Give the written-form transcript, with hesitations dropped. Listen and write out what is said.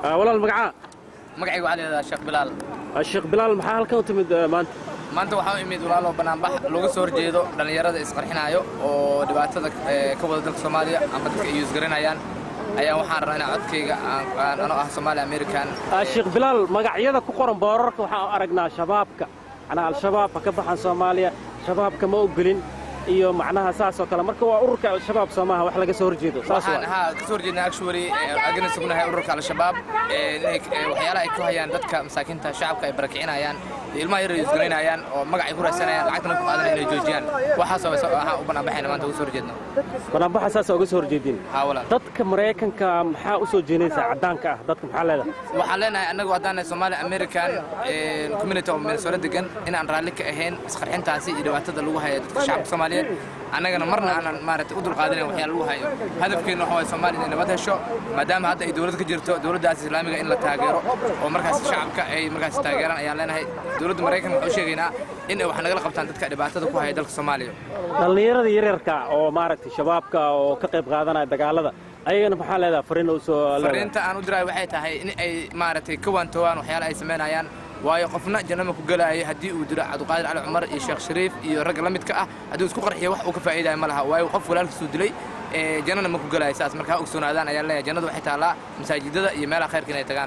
Walaal, magacaa? Magacaygu waxaa la yidhahdaa Sheekh Bilaal. Sheekh Bilaal, maxaa halkan u timid maanta? Maanta waxaa u imid, walaalo, banaanbax looga soo horjeedo dhallinyarada isqarxinaayo oo dhibaatada ka wada dalka Soomaaliya ama dadka ay isgaranayaan ayaa waxaan rabaa inaan codkayga aan anoo ah Soomaali American. Sheekh Bilaal, magacyada ku qoran boorarka waxaan aragnaa Shabaabka, macnaha Al-Shabaab ha ka baxan Soomaaliya, Shabaabka ma ogolin iyo macnaha saas oo kale. Marka waa ururka Al-Shabaab soomaha wax laga soo horjeedo saas? Waxaan haa ka soo horjeednaa, actually against ku nahay ururka Al-Shabaab, inay waxyaalaha ay ku hayaan dadka masaakiinta, shacabka ay barakicinayaan iyo ilmaha yar ay isgaranayaan oo magac ay ku raadsanayaan, lacagtana ku qaadanayaan, inay joojiyaan. Waxaas waxaan u banaanbaxayna maanta uga soo horjeedno. Banaanbaxa saas uga soo horjeedin? Haa, walaal. Dadka Maraykanka maxaa u soo jeedinaysaa caddaanka ah? Dadka maxaa leedahay? Waxaan leenahay annagu haddaan nahay Somali American community oo Minnesota degan inaan raalli ka ahayn isqarxintaasi iyo dhibaatada lagu hayo dadka shacabka Soomaaliyeed. Annagana marna aanan maaragtay u dulqaadinayn waxyaala lagu hayo. Hadafkeena waxa waaye Soomaaliya inay nabad hesho, maadaama hadda ay dowlad ka jirto, dowladdaas islaamiga in la taageero oo markaas shacabka ay markaas taageeraan ayaan leenahay. Dowladda Maraykanka waxaan u sheegaynaa in ay wax nagala qabtaan dadka dhibaatada ku haya dalka Soomaaliya. Dhallinyarada yaryarka oo maaragtay Shabaabka oo ka qayb qaadanaya dagaalada, ayagana maxaa leedahay fariin u soo leedahay? Fariinta aan u dirayo waxay tahay in ay maaragtay ka waantoobaan waxyaala ay samaynayaan, waayo qofna janno ma ku gelaayo haddii uu dilo Cabdiqaadir Cali Cumar iyo Sheekh Shariif iyo ragga la midka ah. Haddii uu isku qarxiyo, wax uu ka faa'iidayo ma laha, waayo qof walaalkiisuu dilay, jannana ma ku gelaayo saas. Marka ha ogsoonaadaan ayaan leeyahay, jannadu waxay taallaa masaajidada iyo meelaha khayrka inay tagaan.